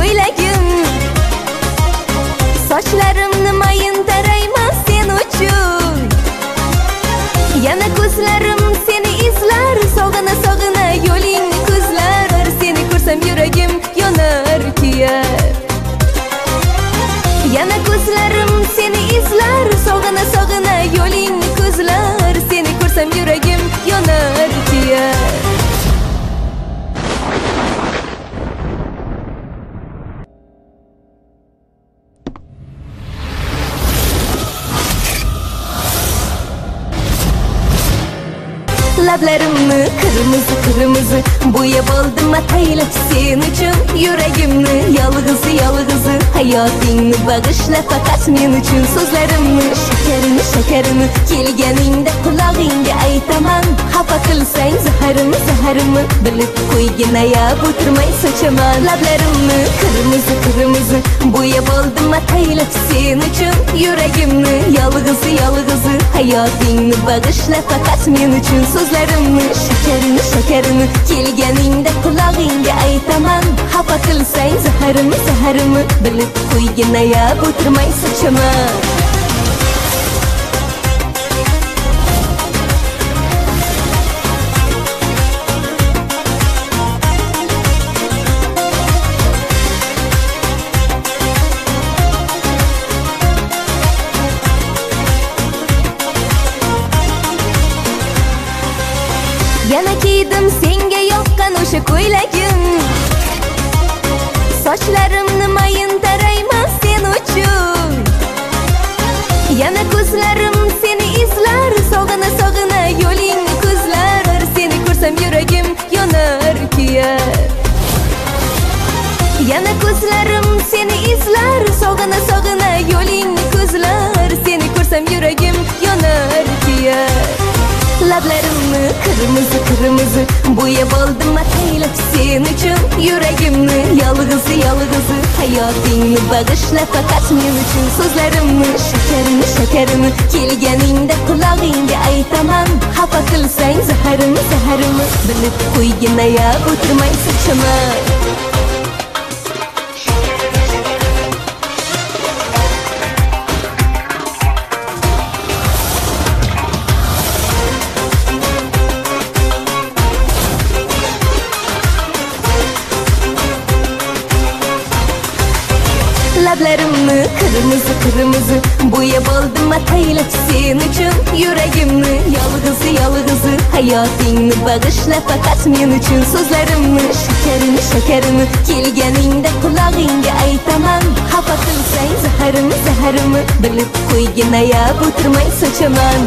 ko'ylagim. Sochlarimni mayin tarayman sen uchun. Yana ko'zlarim seni izlar, sog'ina sog'ina yo'lingni ko'zlar. Seni ko'rsam yuragim yonar kuyar. Yana ko'zlarim seni izlar, sog'ina sog'ina yo'lingni ko'zlar. Seni ko'rsam yuragim yonar kuyar. Lablarimni qirmizi qirmizi bo'yab oldim ataylab sen uchun. Yuragimni yolg'izi yolg'izi hayotingni bag'ishla faqat men uchun. So'zlarimni shakarini shakarini kelganingda qulog'ingga aytaman. Xafa qilsang zaharimni zaharimni bilib qo'ygin, ayab o'tirmay sochaman. Lablarimni qirmizi qirmizi bo'yab oldim ataylab sen uchun. Yuragimni yolg'izi yolg'izi hayotingni bag'ishla faqat men uchun. So'zlarimni shakarini shakarini kelganingda qulog'ingga aytaman. Xafa qilsang zaharimni zaharimni bilib qo'ygin, ayab o'tirmay sochaman. Yana kiydim senga yoqqan o'sha ko'ylagim. Sochlarimni mayin tarayman sen uchun. Yana ko'zlarim seni izlar, sog'ina sog'ina yo'lingni ko'zlar. Seni ko'rsam yuragim yonar kuyar. Yana ko'zlarim seni izlar, sog'ina sog'ina yo'lingni ko'zlar. Seni ko'rsam yuragim yonar kuyar. Lablarimni qirmizi qirmizi bo'yab oldim ataylab sen uchun. Yuragimni yolg'izi yolg'izi hayotingni bag'ishla faqat men uchun. So'zlarimni shakarini shakarini kelganingda qulog'ingga aytaman. Xafa qilsang zaharimni zaharimni bilib qo'ygin, ayab o'tirmay sochaman. Lablarimni qirmizi qirmizi bo'yab oldim ataylab sen uchun. Yuragimni yolg'izi yolg'izi hayotingni bag'ishla faqat men uchun. So'zlarimni shakarini shakarini kelganingda qulog'ingga aytaman. Xafa qilsang zaharimni zaharimni bilib qo'ygin, ayab o'tirmay sochaman.